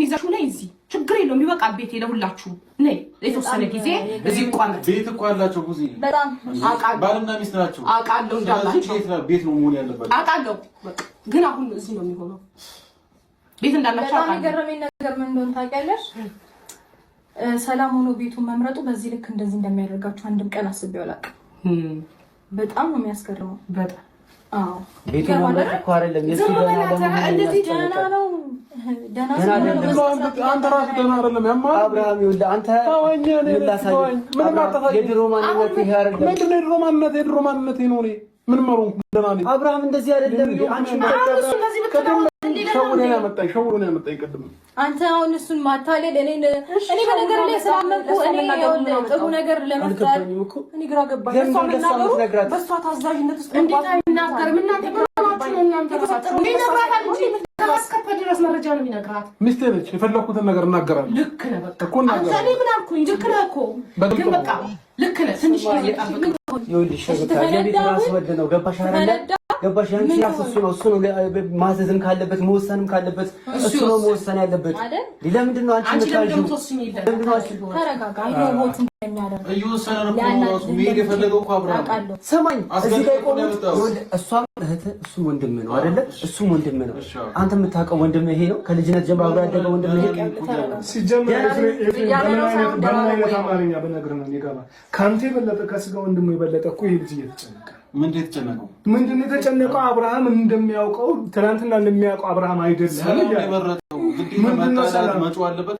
ይዘሽው ነይ እዚህ፣ ችግር የለውም፣ ይበቃል። ቤቴ ለሁላችሁም ነይ፣ የተወሰነ ጊዜ እዚህ ይቋመጥ። ቤት እኮ አላቸው ብዙ በጣም ባልና ሚስት ናቸው። አውቃለሁ እንዳላቸው ቤት ነው መሆን ያለበት አውቃለሁ። በቃ ግን አሁን እዚህ ነው የሚሆነው። ቤት እንዳላቸው በጣም አውቃለሁ። የገረመኝ ነገር ምን እንደሆነ ታውቂያለሽ? ሰላም ሆኖ ቤቱን መምረጡ በዚህ ልክ እንደዚህ እንደሚያደርጋችሁ አንድም ቀን አስቤው አላውቅም። በጣም ነው የሚያስገርመው። በጣም። አዎ። ቤቱ መምረጥ እኮ አይደለም የእሱ ዝም ደህና በል አንተ። ለመሆን እንደዚህ ደህና ነው፣ ደህና ደህና ስለሆነ ነው አይደለም። በዚህ ሰዓት አንተ ራስህ ደህና አይደለም ያማል። አብርሃም ይኸውልህ፣ አንተ ተወኝ፣ እኔ ምን ላሳየህ? ተወኝ። ምንም አብርሃም፣ አታሳየኝ። የድሮ ማንነት ይሄ አይደለም። ምንድን ነው የድሮ ማንነት? የድሮ ማንነት ነው። እኔ ምንም አልሆንኩም፣ ደህና ነኝ። አብርሃም እንደዚህ አይደለም። አንቺ እሱ እንደዚህ ብትለው እንዴ ደህና ሸውዶ ነው ያመጣኝ፣ ሸውዶ ነው ያመጣኝ ቅድም። አንተ አሁን እሱን ማታለል እኔ በነገር ላይ ስላመንኩ እኔ ይኸውልህ ጥሩ ነገር ለመፍጠር አልገባኝም እኮ። እኔ ግራ ገባኝ። ለምን እሷ እንደሷ መናገሩ የምትነግራት? በእሷ ታዛዥነት ውስጥ እንዴት አይናገርም? እናንተ ምን ሆናችሁ ነው? እናንተ ራሳችሁ እንዴ ይነግራታል እንጂ ከማስከፈል ድረስ መረጃ ነው የሚነግራት። ሚስቴ ነች፣ የፈለኩትን ነገር እናገራለሁ። ልክ ነህ። በቃ እኮ አንተ እናገራለሁ። እኔ ምን አልኩኝ? ልክ ነህ እኮ ግን በቃ ልክ ነህ። ትንሽ ጊዜ ጠብቅ። ይኸውልሽ ሩታ፣ የቤት ራስ ወድ ነው። ገባሽ አይደለ? ገባሽ? ያንቺ ራስ እሱ ነው፣ እሱ ነው። ማዘዝም ካለበት መወሰንም ካለበት እሱ ነው መወሰን ያለበት። አይደል? ለምንድን ነው አንቺ አንቺ ለምን የምታዥው? የምትወስኚለት? ለምንድን ነው አንቺ ተረጋጋ። አይኖ ቦት እንደሚያደርግ እየወሰነ ነው እኮ ራሱ መሄድ የፈለገው እኮ አብርሃም። አውቃለሁ። ሰማኝ፣ እዚህ ላይ አስገድዶ ነው ቆሙት። ያመጣው። ይኸውልህ፣ እሷም እህትህ እሱም ወንድም ነው አይደለ? እሱም ወንድም ነው። እሺ። አንተ የምታውቀው ወንድም ይሄ ነው። ከልጅነት ጀምሮ አብሮ ያደገ ወንድም ይሄ። ሲጀመር ኤፍሬም፣ ኤፍሬም፣ እያለ በምን ነው አይነት ሳይሆን በምን ደህና አይነት ነው። አማርኛ ብነግርህ ነው የሚገባ? ከአንተ የበለጠ ከስጋ ወንድሙ የበለጠ እኮ ይሄ ልጅ እየተጨነቀ ነው። ምንድን ነው የተጨነቀው? ምንድን ነው የተጨነቀው? አብርሃም እንደሚያውቀው ትናንትና እንደሚያውቀው አብርሃም አይደለም ሰላም እያለ የመረጠው ግዴታ ምንድን ነው መጣላት ሰላም? መጮህ አለበት።